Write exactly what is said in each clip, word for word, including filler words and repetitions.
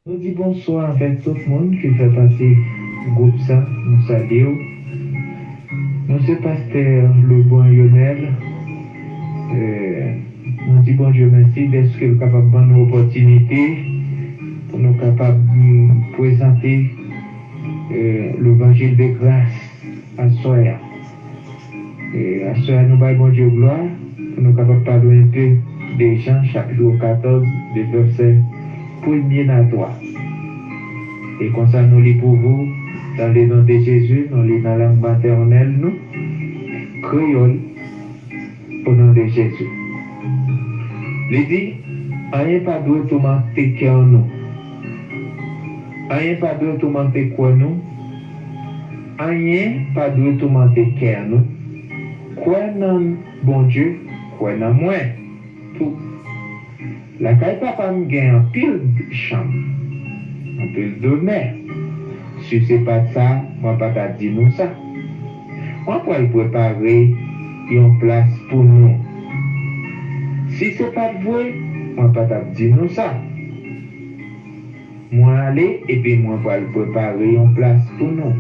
Nou di bonswa avèk tout moun ki fè pati gwoup sa, nou salye w. Nou se pastè Lebon Yonèl. Eh, nou di Bondye mèsi dèske l kapab ban nou opòtinite pou nou kapab mm, prezante eh, levanjil de gras aswè a. E aswè a, nou bay Bondye glwa pou nou kapab pale yon pe de Jan, chapit katòz, de vèsè premye nan twa. E konsa nou li pou vou, dans le nom de Jésus, nou li nan lang matènèl nou, kreyòl, au nom de Jésus. Li di, anyen pa dwe toumante kè nou. Anyen pa dwe toumante kwè nou. Anyen pa dwe toumante kè nou. Kwè nan Bondye, kwè nan mwen tou. Lakay papa m gen anpil chanm, anpil domè. Si se pa t sa, mwen pa t ap di nou sa. Mwen pral prepare yon plas pou nou. Si se pa t vre, mwen pa t ap di nou sa. Mwen ale epi mwen pral prepare yon plas pou nou.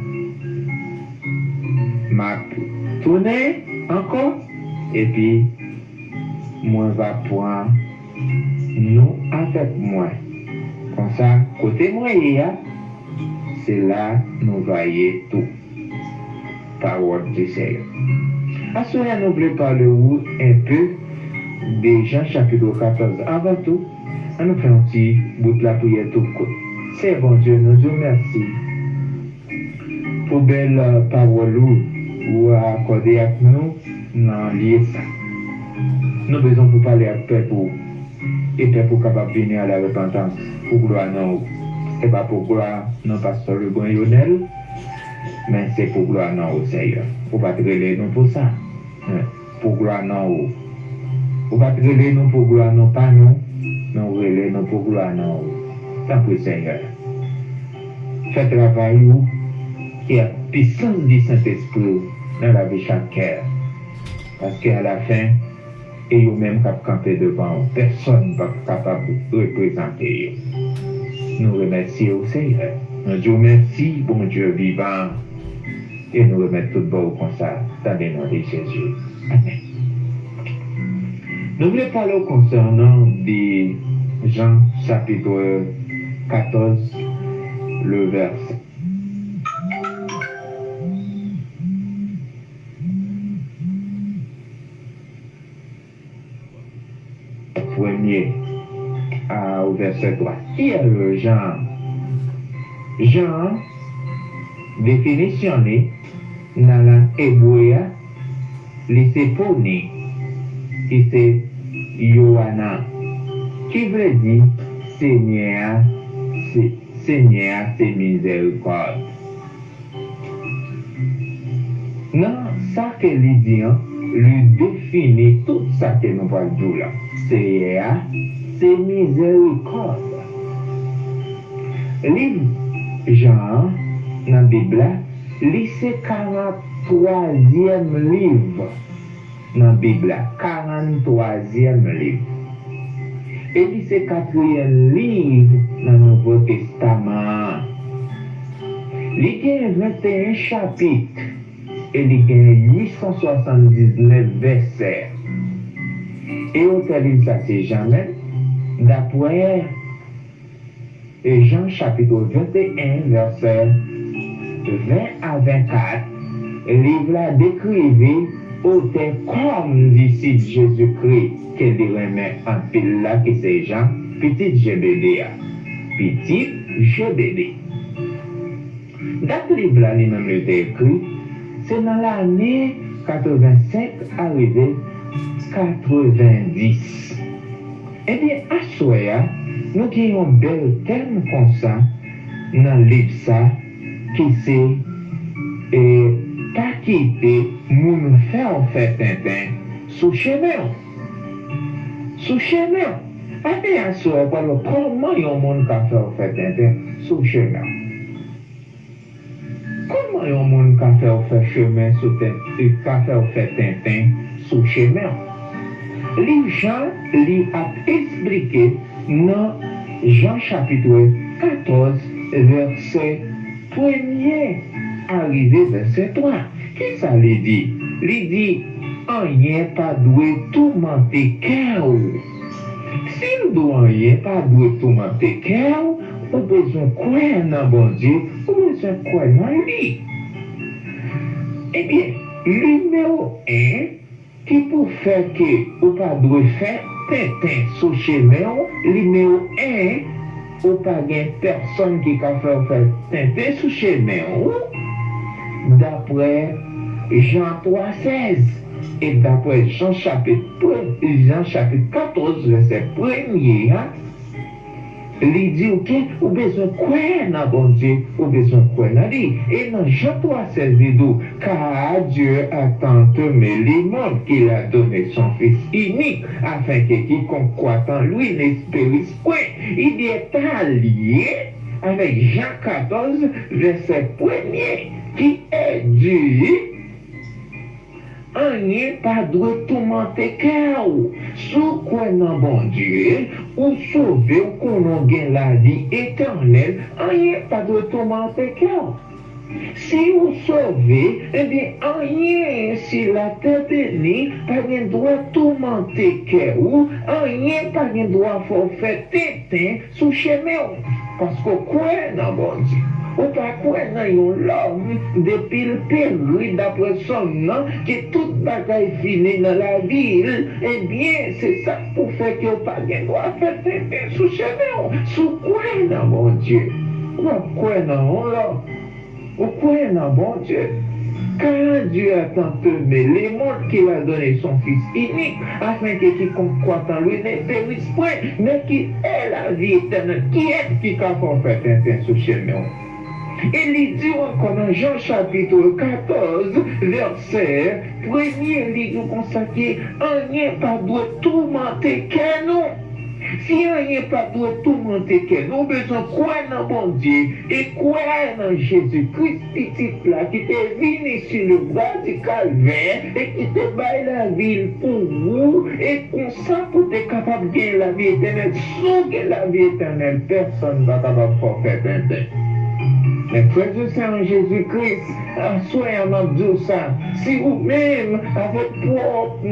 M ap tounen ankò epi mwen va pran nou avèk mwen. Konsa, kote mwen ye a, se la nou va ye tou. Parole du Seigneur. Aswè a, nou vle pale ou enpe de Jan chapit katòz. Anvan tou, ann nou fè yon ti bout lapriyè tou kout. Seyè Bondye, nou di w mèsi pou bèl pawòl ou ou akòde ak nou nan lye sa. Nou bezwen pou pale ak pèp ou e pèp ou kapab vini a la repantans pou glwa non ou. Se pa pou glwa non pastè Lebon Yonèl, men se pou glwa non ou, Seyè. Ou pa t rele nou pou sa, men pou glwa non ou. Ou pa t rele nou pou glwa non pa nou, men ou rele nou pou glwa non ou. Tanpri, Seyè, fè travay ou ki ak pisans di Sentespri w nan lavi chak kè. Paske alafen, e yo menm k ap kanpe devan w, pèsonn p ap kapab reprezante yo. Nou remèsye w, Seyè. Nou di w mèsi, Bondye vivan, e nou remèt tout ba w konsa, nan le non de Jezi. Amèn. Nou vle pale w konsènan de Jan chapit katòz, le vèsè. Premye a, o vèsè twa. Kiyès Jan an? Jan an, definisyon li nan lang ebre a, li se Poni, ki se Yowanan, ki vle di Senyè a se, Senyè a se mizèrikòd. Nan sa ke li di an, li defini tout sa ke nou pral di w la. Seyè a se mizèrikòd. Liv Jan an nan Bib la, li se karant twazyèm liv nan Bib la, karant twazyèm liv. E li se katriyèm liv nan Nouvo Testaman an. Li gen venteyen chapit e li gen uit san swasanndiznèf vèsè. E otè liv sa se Jan menm, dapre E Jan chapit venteyen, vèsè ven a vennkat, liv la dekrive otè kòm disip Jezikri ke li renmen anpil la, ki se Jan, pitit Jebede a. Pitit Jebede. Dat liv la, li menm, li te ekri, se nan lane katrevensenk arive katrevendis. Ebyen, aswè a, nou gen yon bèl tèm konsa nan liv sa, ki se, e, pa kite moun fè w fè tenten sou chemen w. Sou chemen w. Ebyen, aswè a, w pral wè kòman yon moun ka fè w fè tenten sou chemen w. Kòman yon moun ka fè w fè chemen sou ten-, ka fè w fè tenten sou chemen w? Liv Jan, li ap esplike nan Jan chapit katòz, vèsè premye a rive vèsè twa. Kisa li di? Li di, anyen pa dwe toumante kè w. Si l di w anyen pa dwe toumante kè w, ou bezwen kwè nan Bondye, ou bezwen kwè nan li. Ebyen, nimewo en, ki pou fè ke ou pa dwe fè tenten sou chemen w, nimewo en, ou pa gen pèsonn ki ka fè w fè tenten sou chemen w, dapre Jan twa sèz, e dapre Jan chapit pre-, Jan chapit katòz, vèsè premye a, li di w ke ou bezwen kwè nan Bondye, ou bezwen kwè nan li. E nan Jan twa sèz, li di w, Car Dieu a tant aimé le monde qu'il a donné son Fils unique, afin que quiconque croit en lui ne périsse point. Il est allié avec Jan katòz, vèsè premye, ki di, anyen pa dwe toumante kè w. Si w kwè nan Bondye, ou sove, ou konnen w gen lavi etènèl, anyen pa dwe toumante kè w. Si ou sove, ebyen, anyen si latè beni pa gen dwa toumante kè w, anyen pa gen dwa fè w fè tenten sou chemen w, paske w kwè nan Bondye. Ou pa kwè nan yon lòm, depi l peri, dapre Sòm nan, ke tout bagay fini nan lavi l, ebyen, se sa k pou fè ke w pa gen dwa fè tenten sou chemen w. Si w kwè nan Bondye, w ap kwè nan yon lòm. Ou kwè nan Bondye? Car Dieu a tant aimé le monde qu'il a donné son Fils unique, afin que quiconque croit en lui ne périsse point, mais qu'il ait la vie éternelle. Kiyès ki ka fè w fè tenten sou chemen w? E li di w ankò nan Jan chapit katòz, vèsè premye, li di w konsa ke anyen pa dwe toumante kè nou. Si anyen pa dwe toumante kè nou, ou bezwen kwè nan Bondye e kwè nan Jezi Kris, Pitit la, ki te vini sou le bwa di Kalvè e ki te bay lavi l pou ou, e konsa pou te kapab gen lavi etènèl. Si w gen lavi etènèl, pèsonn pa kapab fè w fè tenten. Men frè e sè an Jezi Kris, aswè a m ap di w sa, si ou menm, avèk pwòp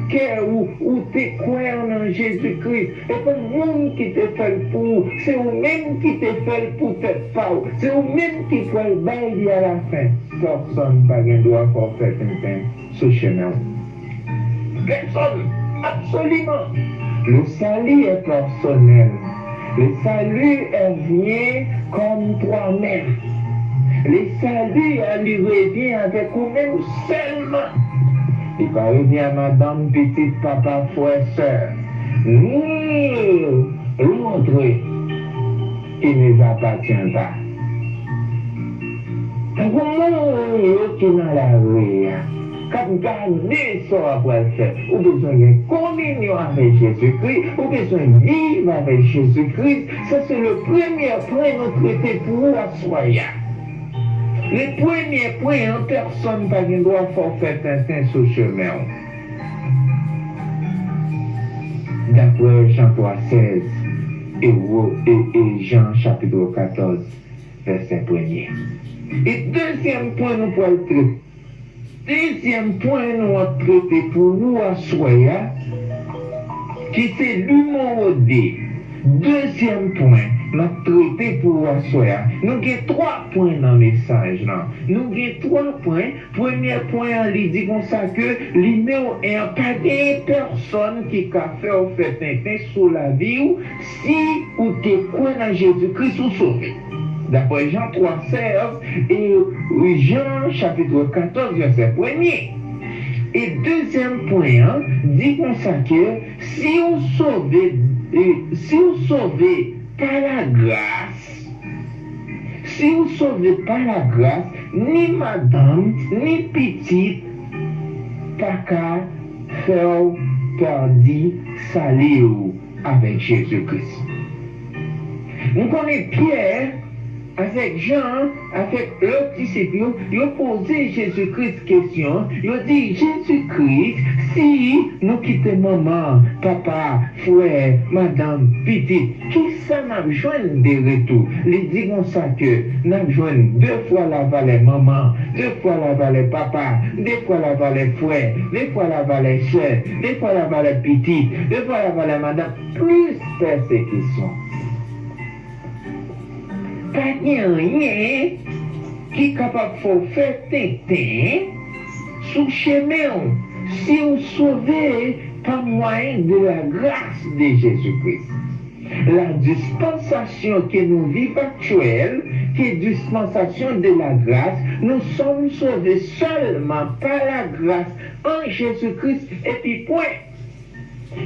kè ou, ou te kwè nan Jezi Kris, e pa moun ki te fè l pou ou, se ou menm ki te fè l pou tèt pa w, se ou menm ki pral bay li alafen. Pèsonn pa gen dwa fè w fè tenten sou chemen w. Pèsonn, absoliman. Le salut est personnel. Le salut, elle vient comme toi-même. Le salut, elle revient avec ou menm sèlman. Li pa revyen a madanm, pitit, papa, frè, sè, ni l'autre qui ne nous appartient pas. Tankou moun yo ki nan lari a, k ap gade sa w ap pral fè, ou bezwen gen kominyon avèk Jezi Kris, ou bezwen viv avèk Jezi Kris. Sa se le premye pwen nou trete pou ou aswè a. Le premye pwen an, pèsonn pa gen dwa fè w fè tenten sou chemen w. Daprè Jan twa sèz e, e, e Jan chapit katòz, vèsè premye. E dezyèm pwen nou pral trete. Dezyèm pwen nou ap trete pou ou aswè a, ki se nimewo de. Dezyèm pwen n ap trete pou ou aswè a. Nou gen twa pwen nan mesaj lan. Nou gen twa pwen. Premye pwen an, li di konsa ke nimewo en an, pa gen pèsonn ki ka fè w fè tenten sou lavi w. Si ou te kwè nan Jezi Kris, ou sove. Daprè Jan twa sèz e Jan chapit katòz, vèsè premye. E dezyèm pwen an di konsa ke si ou sove, e si ou sove pa lagras, si ou sove pa lagras, ni madanm, ni pitit pa ka fè w pèdi sali w avèk Jezi Kris. Nou konnen Pyè, Avèk Jan, avèk lòt disip yo, yo poze Jezi Kris kesyon, yo di, Jezi Kris, si nou kite manman, papa, frè, madanm, pitit, kisa n ap jwenn de retou? Li di konsa ke n ap jwenn de fwa lavalè manman, de fwa lavalè papa, de fwa lavalè frè, de fwa lavalè sè, de fwa lavalè pitit, de fwa lavalè madanm, plis pèsekisyon. Pa gen anyen ki kapab fè w fè tenten sou chemen w si w sove pa mwayen de la grâce de Jésus-Christ. La dispensation que nous vivons actuelle, qui est dispensation de la grâce, nous sommes sauvés seulement par la grâce en Jésus-Christ, epi pwen.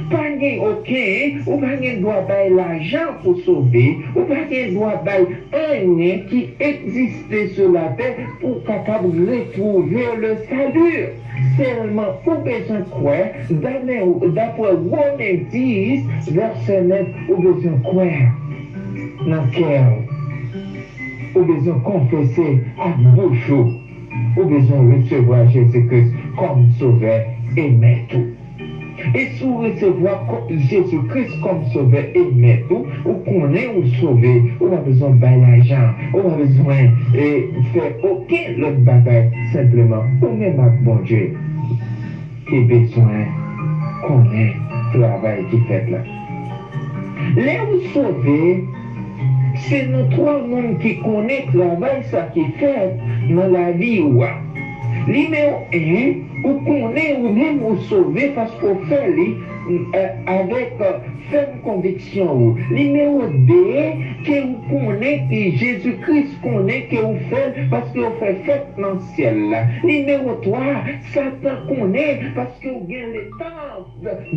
Pa gen okenn, ou pa gen dwa bay lajan pou sove, ou pa gen dwa bay anyen ki egziste sou latè pou w kapab retwouve le salut. Sèlman ou bezwen kwè, dapre Women dis, vèsè nèf, ou bezwen kwè nan kè w. Ou bezwen konfese ak bouch ou. Ou bezwen resevwa Jezi Kris kòm Sovè e Mèt ou. E si w resevwa Jezi Kris kòm Sovè e Mèt ou, ou konnen ou sove, ou pa bezwen bay lajan, ou pa bezwen e, fè okenn lòt bagay, senpleman ou menm ak Bondye ki bezwen konnen travay ki fèt la. Lè ou sove, se nou twa moun ki konnen travay sa ki fèt nan lavi ou a. Nimewo en, ou konnen ou menm ou sove paske w fè li avèk fèm konviksyon ou. Nimewo de, ke ou konnen ke Jezi Kris konnen ke ou fè l paske ou fè fèt nan syèl la. Nimewo twa, Satan konnen paske ou gen letan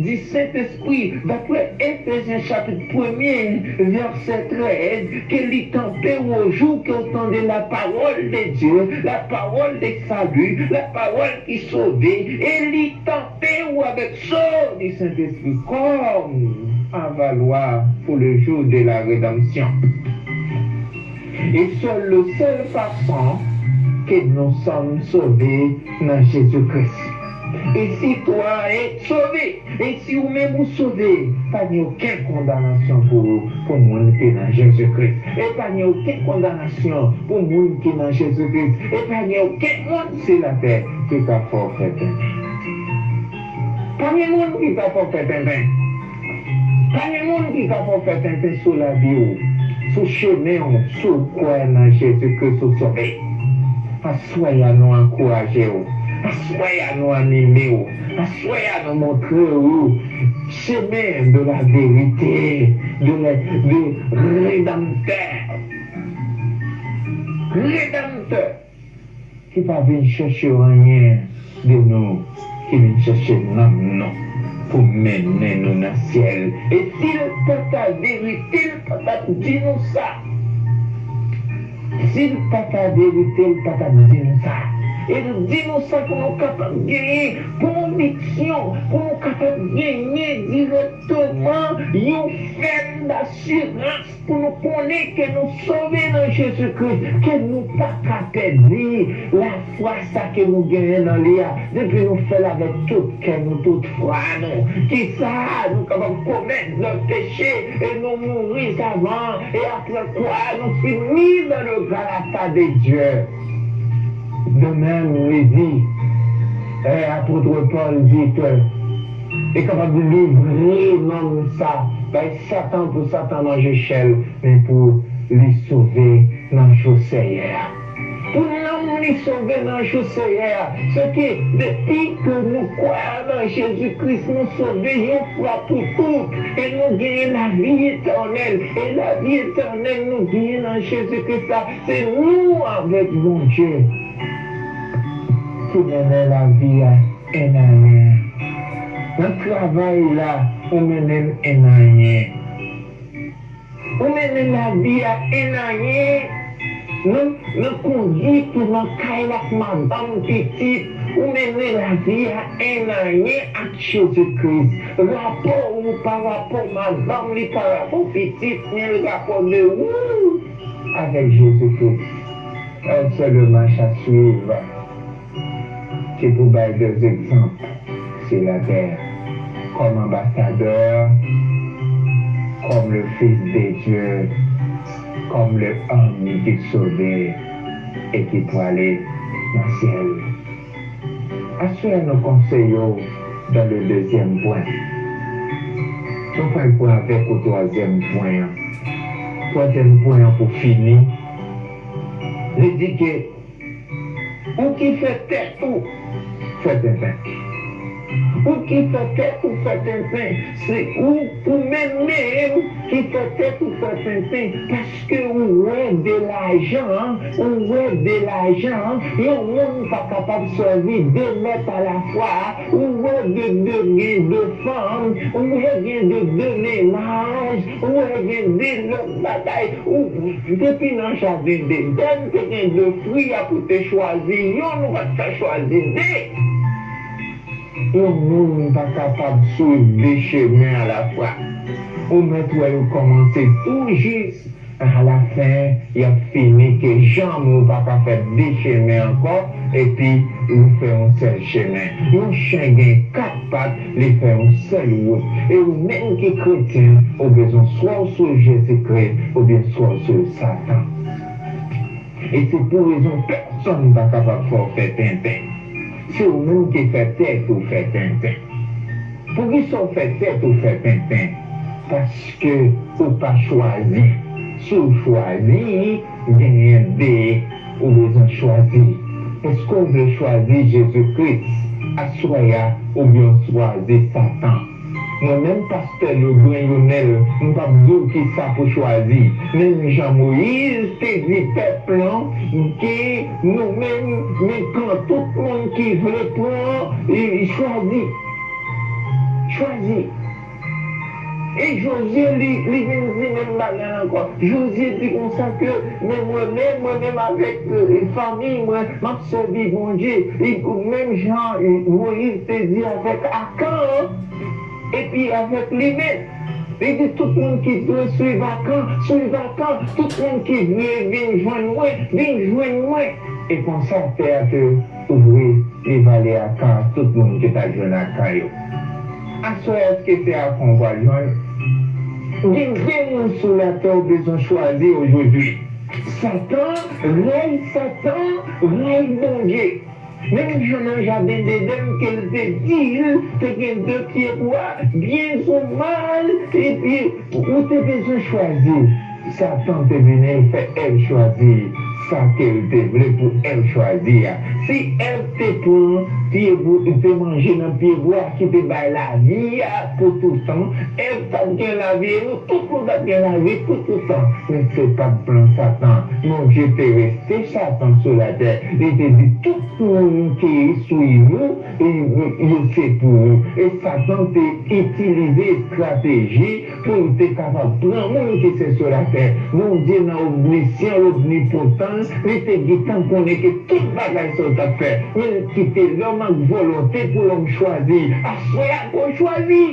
di Sentespri, dapre Efezyen chapit premye, vèsè trèz, ke li tanpe w o jou ke w tande la parole de Dieu, la parole de salut, la parole ki sove, e li tanpe w avèk so di Sentespri kòm avalwa pou le jour de la rédemption. E sèl, le sèl fason ke nou sòm sove nan Jezi Kris. E si twa e sove, e si ou menm ou sove, pa gen okenn kondanasyon pou ou, pou moun ki nan Jezi Kris. E pa gen okenn kondanasyon pou moun ki nan Jezi Kris. E pa gen okenn moun sou latè ki ka fè w fè tenten. Pa gen moun ki ka fè w fè tenten. Pa gen moun ki ka fè w fè tenten sou lavi w, sou chemen w, si w kwè nan Jezi Kris ou sove. Aswè a nou ankouraje w. Aswè a nou anime w. Aswè a nou montre w chemen de la verite, de, de Redanmtè. Redanmtè ki pa vin chèche anyen de nou, ki vin chèche nanm nou pou mennen nou nan syèl. E si l pa ta verite, l pa t ap di nou sa. Si l pa ta verite, l pa t ap di nou sa. E l di nou sa pou nou kapab genyen konviksyon, pou nou kapab genyen dirèkteman yon fèm dasirans pou nou konnen ke nou sove nan Jezi Kris, ke nou pa ka pèdi lafwa sa ke nou genyen nan li a, depi nou fè l avèk tout kè nou, tout fwa nou. Kisa nou kapab komèt lòt peche e nou mouri savan, e apre kwa nou fini dans le Galata de Dieu. De même, li di, eh, apôtre Paul di ke li kapab livre nanm sa bay Satan pou Satan manje chè l, men pou li sove nan jou Seyè a. Pou nanm li sove nan jou Seyè a, se ke depi ke nou kwè nan Jezi Kris, nou sove yon fwa pou tout, e nou genyen lavi etènèl. E lavi etènèl nou genyen nan Jezi Kris la, se nou avèk Bondye ki mennen lavi a en a en. Nan travay la, ou mennen l en a en. Ou mennen lavi a en a en. Nan, nan konduit ou nan kay la ak madanm, pitit, ou mennen lavi a en a en ak Jezi Kris. Rapò ou pa rapò madanm, li pa rapò pitit, men rapò de ou Avèk Jezi Kris, un seul marche à suivre, ki pou bay de egzanp sou latè, kòm anbasadè, kòm le Fils de Dieu, kòm le ami ki sove e ki pwale nan syèl. Aswè a nou konseye w dans le deuxième point. Nou pral pran avèk ou twazyèm pwen an. Twazyèm pwen an pou fini. Li di ke ou ki fè tèt ou fè tenten. Ou ki fè tèt ou fè tenten. Se ou, ou menm menm ki fè tèt ou fè tenten. Paske ou wè de lajan, ou wè de lajan, yon moun pa kapab sèvi de mèt alafwa, ou wè de, de gen de fanm, ou wè gen de, de mennaj, ou wè gen de lòt bagay, ou, depi nan jaden Edenn, te gen de fwi a pou te chwazi, youn ou pa t ka chwazi de. Yon moun pa kapab swiv de chemen alafwa. Ou mèt wè yo kòmanse tou jis, alafen, y ap fini ke janm ou pa ka fè de chemen ankò, epi ou fè yon sèl chemen. Yon chen gen kat pat, li fè yon sèl wout. E ou menm ki kretyen, ou bezwen swa w swiv Jezi Kris, oubyen swa w swiv Satan. E se pou rezon pèsonn pa kapab fè w fè tenten. Se ou menm ki fè tèt ou fè tenten. Poukisa w fè tèt ou fè tenten? Paske ou pa chwazi. Si w chwazi, genyen de ou bezwen chwazi. Èske w vle chwazi Jezi Kris aswè a oubyen w chwazi Satan? Mwen menm, pastè Lebren Yonèl, m p ap di w kisa pou chwazi. Menm jan Moyiz te di pèp lan ke nou menm, men pran tout moun ki vle pran, e, chwazi. Chwazi. E Jozye, li, li vin di menm bagay la ankò. Jozye di konsa ke, men mwen menm, mwen menm avèk, e, fanmi mwen, m ap sèvi Bondye. E, menm jan, e, Moyiz te di avèk Akan an, epi avèk li menm. Li di, tout moun ki vle swiv Akan, swiv Akan. Tout moun ki vle vin jwenn mwen, vin jwenn mwen. E konsa, tè a te ouvri, li vale Akan a tout moun ki t al jwenn Akan yo. Aswè, èske se Akan w pral jwenn? Gen de moun sou latè w bezwen chwazi ojodwi. Satan, rèy Satan, rèy Bondye. Menm jan nan jaden Edenn ke l te di l, te gen de pyebwa, byen ou mal, epi ou te bezwen chwazi. Satan te vini, l fè Èv chwazi sa ke l te vle pou Èv chwazi a. Si Èv te pran pyebwa, te manje nan pyebwa ki te bay lavi a pou toutan, Èv t ap gen lavi, e nou tout nou t ap gen lavi pou toutan. Men se pa t plan Satan. Bondye te reste Satan sou latè. Li te di tout moun ki swiv ou, e, yo se pou ou. E Satan te itilize estrateji pou l te kapab pran moun ki se sou latè. Bondye nan omnisyan, omnipotan, li te gentan konnen ke tout bagay sa w t ap fè. Men l kite lòm ak volonte pou lòm chwazi. Aswè a, ke w chwazi.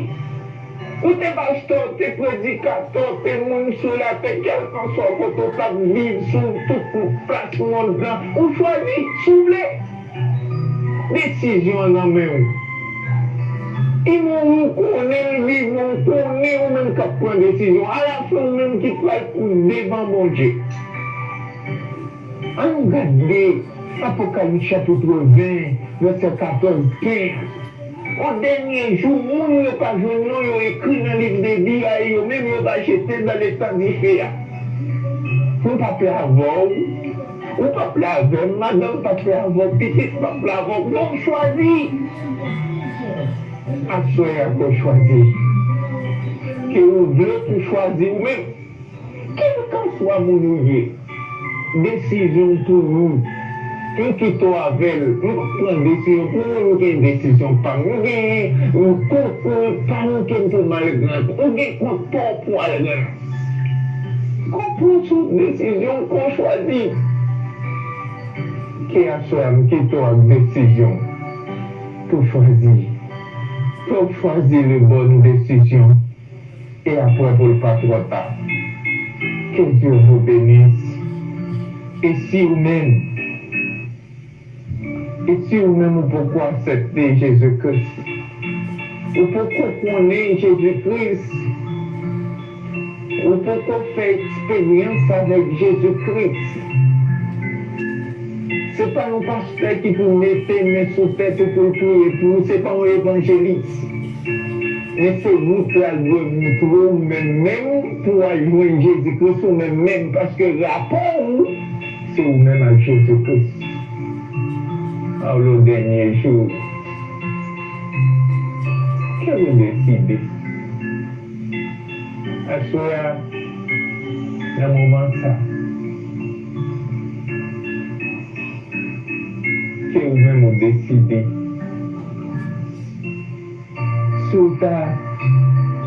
Ou te pastè, ou te predikatè, ou te moun sou latè, kèlkanswa kote w t ap viv sou tout plas mond lan, ou chwazi, si w vle. Desizyon an nan men w. I mouri, ou konnen l vivan, ou konnen ou menm k ap pran desizyon. Alafen, ou menm ki pral devan Bondye. Ann gade Apokalips chapit ven, vèsè katòz, kenz. O dènye jou, moun yo pa jwenn non yo ekri nan liv de vi a, e yo menm yo va jete dans l'étang du feu a. Mwen p ap la avè w, ou p ap la avè m, madanm p ap la avè w, pitit p ap la avè w. Bon, chwazi. Aswè a, ke w chwazi. Ke ou vle pou chwazi ou menm. Kèlkanswa moun ou ye, desizyon pou ou. M kite w avè l. M p ap pran desizyon pou ou, m gen desizyon pa m. M gen kontwòl pa m ke m pou m al rann. Ou gen kont pa w pou w al rann. Konprann sou desizyon ke w chwazi. Ke aswè a m kite w ak desizyon pou w chwazi. Fò w chwazi le bonne décision. E apre pou l pa twò ta. Que Dieu vous bénisse. E si ou menm, e si ou menm ou poko aksepte Jezi Kris, ou poko konnen Jezi Kris, ou poko fè eksperyans avèk Jezi Kris, se pa yon pastè ki pou mete men sou tèt ou pou l priye pou ou, se pa yon evanjelis. Men se wout la l dwe moutre w menm menm pou w al jwenn Jezi Kris ou menm menm, paske rapò ou, se ou menm ak Jezi Kris. An lo dènye jou, ke nou deside. Aswè a, nan moman sa, ke ou menm ou deside. Si w ta,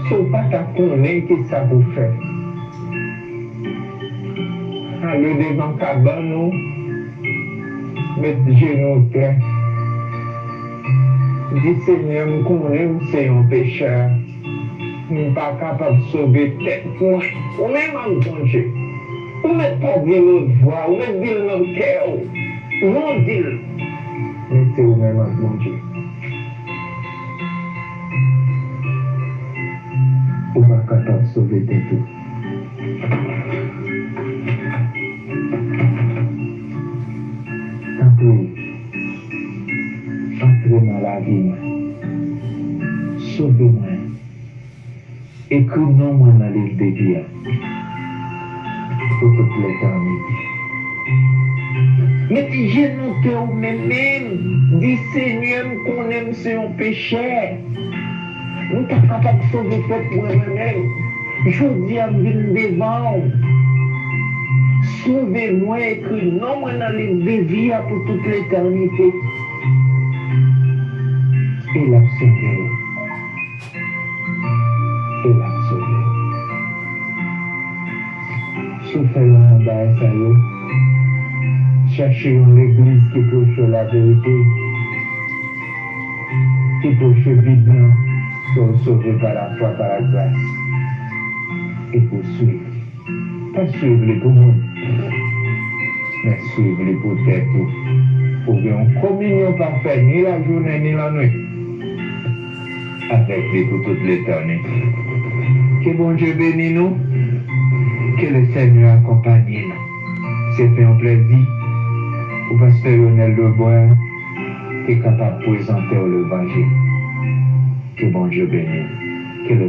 si w pa ta konnen ki sa pou fè, ale devan kabann ou, met jenou w tè. Di, Senyè, m konnen m se yon pechè. M pa kapab sove tèt mwen. Ou menm ak Bondye. Ou mèt pa di l otvwa, ou mèt di l nan kè w. Jan w di l. Men se ou menm ak Bondye. Ou pa kapab sove tèt ou. Tanpri, antre nan lavi mwen. Sove mwen. Ekri non mwen nan liv de vi a pou tout letènite. Mete jenou tè ou menm menm, di, Senyè, m konnen m se yon pechè. M pa kapab sove tèt mwen mwen menm. Jodi a, m vin devan w. Sove mwen, ekri non mwen nan liv de vi a pou tout letènite. E l ap sove w. E l ap sove w. Si w fè youn nan bagay sa yo, chache yon legliz ki preche laverite, ki preche Bib lan, ke w sove pa lafwa, pa lagras, e pou w swiv. Pa swiv li pou moun, men swiv li pou tèt ou, pou w gen yon kominyon pafè ni lajounen ni lannwit avèk li pou tout letènite. Ke Bondye beni nou, ke le Senyè akonpanye nou. Se te yon plèzi pou pastè Yonel Lebrun te kapab prezante w levanjil. Ke Bondye beni w. Ke le